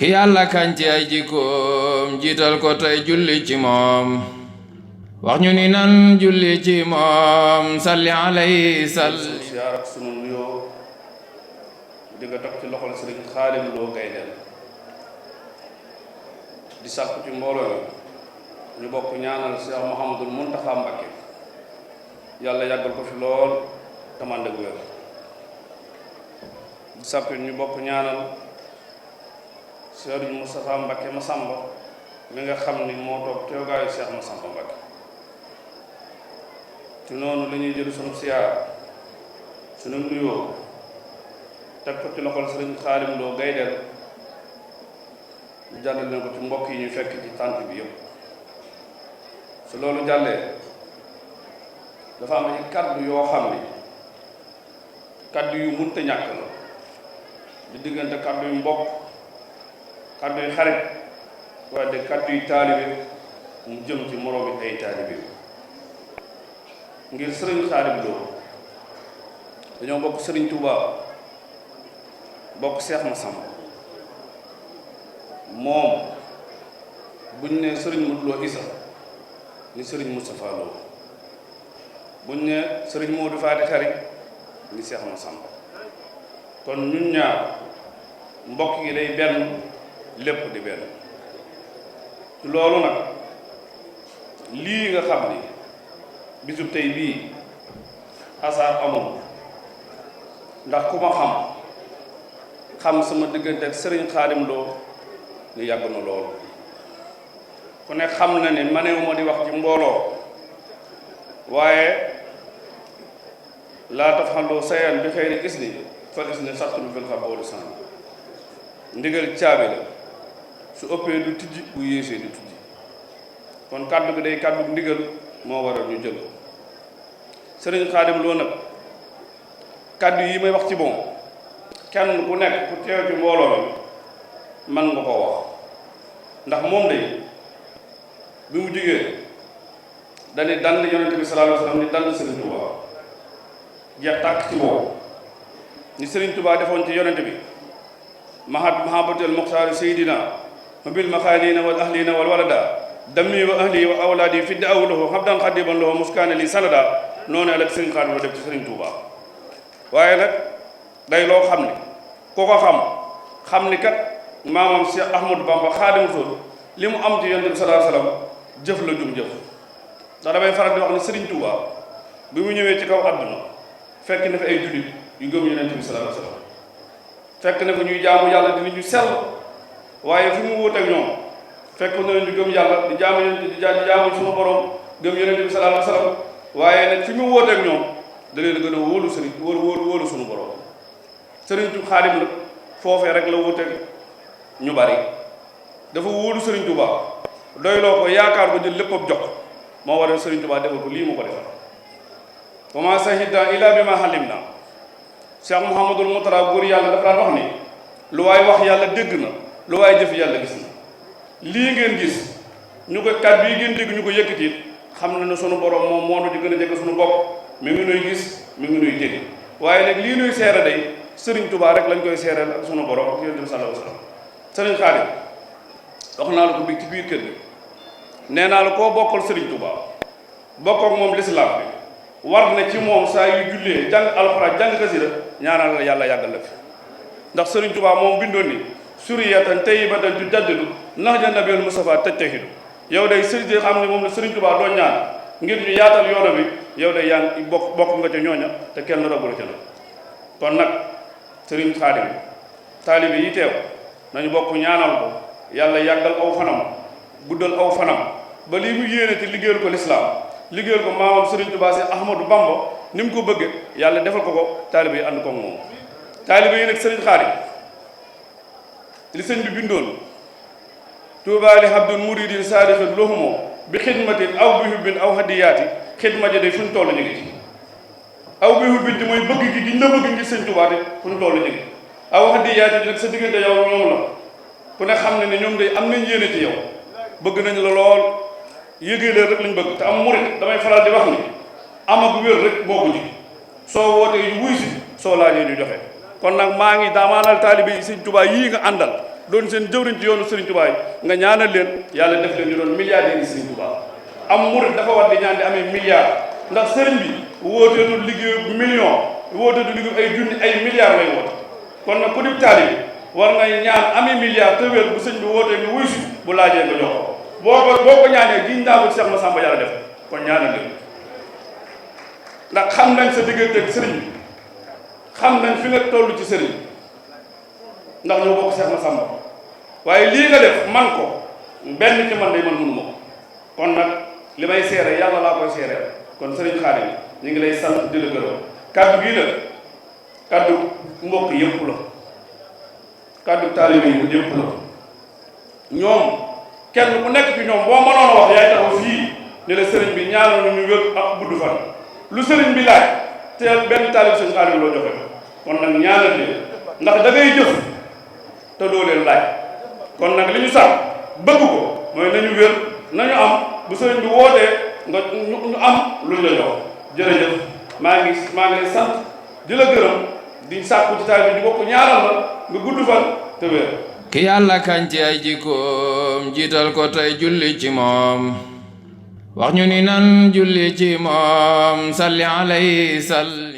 ki yàlla kañ ci ay jikkoom jiital ko tey julli ci moom wax ñu ni nan julli ci moom salli alayhi salli siyaar ak sunu nuyoo di nga toog ci loxol sëriñ Xaadim Lo Gaydel di sàkku ci mbooloo ñu bokk ñaanal Cheikh Mouhamadul Mountakha Mbacké yàlla yàggal ko fi lool tamand ak wér di sàkku ñu bokk ñaanal Sëriñ Moustapha Mbacké Massamba mi nga xam ni moo toog teewaayu Cheikh Massamba Mbacké ci noonu la ñuy jël sunu siyaar sunu nuyoo teg ko ci loxol sëriñ Xaadim Lo Gaydel jàllale na ko ci mbokk yi ñu fekk ci tànt bi yëpp su loolu jàllee dafa am ay kaddu yoo xam ni kaddu yu munta ñàkk la di diggante kaddu yu mbokk kaddu yu xarit waaye de kaddu yu taalibe mu jëm ci moroomi ay taalibe ngir sëriñ Xaadim Lo dañoo bokk sëriñ Touba bokk Cheikh Massamba moom buñ ne sëriñ Modou Lo Issa ni sëriñ Moustapha Lo buñ ne sëriñ Modou Fati Xari ni Cheikh Massamba kon ñun ñaar mbokk yi day benn lépp di benn ci loolu nag lii nga xam ni bisub tey bii asaar amul ndax ku ma xam sama diggante ak sëriñ Xaadim Lo ni yàgg na loolu ku ne xam na ne manewuma di wax ci mbooloo waaye laa tafxaloo sayan bi xëyri isni fal isni sartulu fil xabooli san ndigal caabi la su ëppee du tijji bu yéesee du tijji kon kàddu gi day kàddu ndigal moo waral ñu jël sëriñ Xaadim Lo nag kàddu yi may wax ci moom kenn ku nekk ku teew ci mbooloo mi man nga ko wax ndax moom day bi mu jógee dañuy dand yonente bi sallallahu alayhi wasallam ni dand sëriñ Touba jeex tàkk ci moom ni sëriñ Touba defoon ci yonente bi mahabatul muxtaari seydina ma bil maxaalina wal ahlina wal walada dammi wa ahli wa awlaadi fidda awlahu habdan xadiban lahu muskaana li sanada noonu ëllëg sëriñ Xaadim Lo def ci sëriñ Touba waaye nag day loo xam ni ku ko xam ni kat maamam Cheikh Ahmadou Bamba Xaadimu Rasuul li mu am ci yonent bi sallallahu alayhi wasallam jëf la jum jëf ndax damay faral di wax ne sëriñ Touba bi mu ñëwee ci kaw àdduna fekk na fi ay jullit yu gëm yonent bi sallallahu alayhi wasallam fekk na ko ñuy jaamu yàlla di nit ñu sell waaye fi mu wóoteeg ñoom fekk na leen di gëm yàlla di jaamu yonent di jaamu suma borom gëm yonent bi sallallahu alayhi wasallam waaye nag fi mu wóoteeg ñoom da leen gën a wóolu sëriñ wóolu sunu borom sëriñ Xaadim nag foofee rek la wuteeg ñu bari dafa wóolu sëriñ Touba doyloo ko yaakaar ko jël léppam jox moo waral sëriñ Touba defal ko lii mu ko defal wa ma sahidna illa bima halimna Cheikh Mouhamadul Moutara góor yàlla dafa daan wax ni lu waay wax yàlla dégg na lu waay jëf yàlla gis na lii ngeen gis ñu ko kàddu yi ngeen dégg ñu ko yëkkati xam na ne sunu borom moom moo di gën a jege sunu bopp mi ngi nuy gis mi ngi nuy dégg waaye nag lii nuy seere day sëriñ Touba rek lañ koy seereel ak sunu borom ak yonent bi sallallahu alayhi wasallam sëriñ Xaadim wax naa la ko bi ci biir kër gi nee naa la koo bokkal sëriñ Touba bokk ak moom lislaam bi war na ci moom saa yu jullee jàng alxuraan jàng xasida ñaanal la yàlla yàggal la fi ndax sëriñ Touba moom bindoon ni suriyatan tayyibatan tujaddidu nahja nabiyul Mustafa tajtahidu yow day sëriñ xam ne moom la sëriñ Touba doon ñaan ngir ñu yaatal yoona bi yow day yaa ngi bokk nga ca ñooña te kenn rabu la ca nag kon nag sëriñ Xaadim taalibe yi teew nañu bokk ñaanal ko yàlla yàggal aw fanam guddal aw fanam ba lii mu yéene te liggéeyal ko lislaam liggéeyal ko maamam sëriñ Touba si Ahmadou Bamba ni mu ko bëgge yàlla defal ko ko taalibe yi ànd ko moom taalibe yi nag sëriñ Xaadim li sëñ bi bindoon Touba li habdun muridin saadixin lohumoo bi xidmatin aw bi hubbin aw hadiyaati xidma ja day fu ñu toll ñu ngi ci aw bi hubbin te mooy bëgg gi giñ la bëgg ngir sëñ Touba te fu ñu toll ñu ngi aw hadiyaati nag sa diggante yow ñoom la ku ne xam ne ne ñoom day am nañ yéene ci yow bëgg nañ la lool yëgee leen rek lañ bëgg te am murit damay faral di wax ni am ak wér rek moo ko ji soo wootee yu wuy si soo laajee ñu joxe kon nag maa ngi daamaanal taalibe yi sëñ Touba yii nga àndal doon seen jëwriñ ci yoonu Serigne Touba nga ñaanal leen yàlla def leen ñu doon milliardaires yi Serigne Touba am murid dafa war di ñaan di amee milliard ndax sëriñ bi wooteetul liggéeyu million wooteetul liggéeyu ay junni ay milliards lay woote kon nag ku di taalibe war ngay ñaan amee milliard te wér bu sëñ bi wootee nga wuy si bu laajee nga jox ko boo ko ñaanee giñ naa ko Cheikh Massamba yàlla def kon ñaanal leen ndax xam nañ sa diggante ak sëriñ bi xam nañ fi nga toll ci sëriñ ndax ñoo bokk Cheikh Massamba waaye lii nga def man ko benn ci man day man mënu ma ko kon nag li may seere yàlla laa koy seere kon sëriñ Xaadim ñu ngi lay sant di la gërëm kaddu gii nag kaddu mbokk yëpp la kaddu taalibe yi yëpp la ñoom kenn ku nekk ci ñoom boo mënoon a wax yaay taxaw fii ne la sëriñ bi ñaanal ñu wér ak gudd fan lu sëriñ bi laaj te benn taalibe sëriñ Xaadim loo joxe kon nag ñaanal leen ndax da ngay jëf te doo leen laaj kon nag li ñu sax bëgg ko mooy nañu wér nañu am bu sëriñ bi wootee nga ñu am luñ la jox jërëjëf maa ngi lay sant di la gërëm di sàkku ci taal bi di bokk ñaaral la nga gudd fan te wér ki yàlla kañ ci ay jikkoom jiital ko tey julli ci moom wax ñu ni nan julli ci moom salli alayhi salli